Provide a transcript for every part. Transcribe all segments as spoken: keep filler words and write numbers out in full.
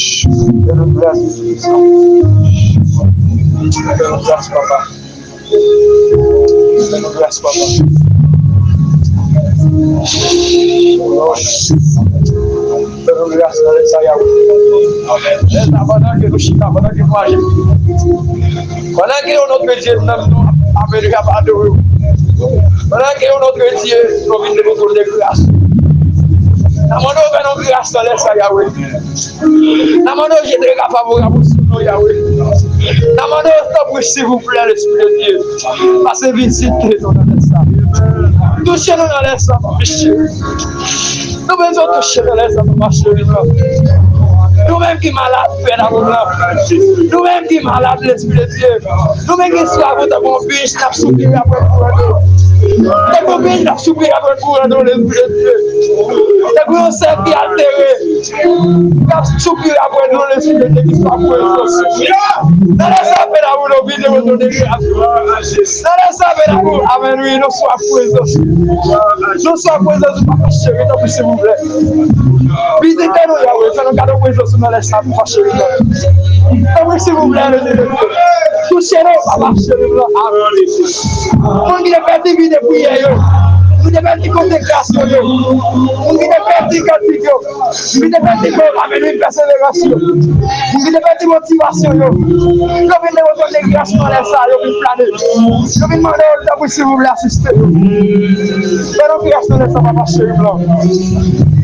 Fè nou gras, Jezi Kris. Fè nou gras, papa. Fè nou gras, papa. Fè nou gras nan lè sa, Yahweh. Lè sa, pandan ke nou chita, pandan ke nou aji, pandan ke yon lòt Dye nan nou ap adore w, pandan ke yon lòt Dye nou vin de nou tronn de gras, n a mande w fè nou gras nan lè sa, Yahweh. N a mande w jete regards favorables sou nou, Yahweh. N a mande w, tanpri, silvouplè, Lespri de Dye, pase vizite nou nan lè sa. Touche nou nan lè sa, papa cheri. Nou bezwen touche nan lè sa, papa cheri, non. Nou menm ki malad, Pè damou blan. Nou menm ki malad, Lespri de Dye. Nou menm ki esklav ou tankou yon bij, n ap soupire apre kouran dlo. Tankou yon bij, n ap soupire apre kouran dlo, Lespri de Dye. Tankou yon sèl ki altere, n ap soupire apre dlo, Lespri de Dye, ki swa prezans. Nan lè sa, Pè damou, nou vin de nou tronn de gras. Nan lè sa, Pè damou, amèn, wi, nou swa prezans. Nou swa prezans ou, papa cheri, tanpri, silvouplè. Vizite nou, Yahweh, fè nou gade prezans ou nan lè sa, papa cheri, non. Tanpri, silvouplè, Lespri de Dye. Touche nou, papa cheri, non. Amèn. Moun ki te pèdi vi de priyè yo, moun ki te pèdi konsekrasyon yo, moun ki te pèdi kantik yo, moun ki te pèdi, amèn, wi, pèseverans yo, moun ki te pèdi motivasyon yo, yo vin de retounen gras nan lè sa, yo vin plane. Yo vin mande w, tanpri, silvouplè, asiste nou. Fè nou gras nan lè sa, papa cheri blan.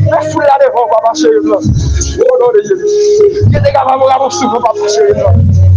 Fè foul la devan w, papa cheri blan. O non de Jezi. Ke te ka favorab sou nou, papa cheri blan.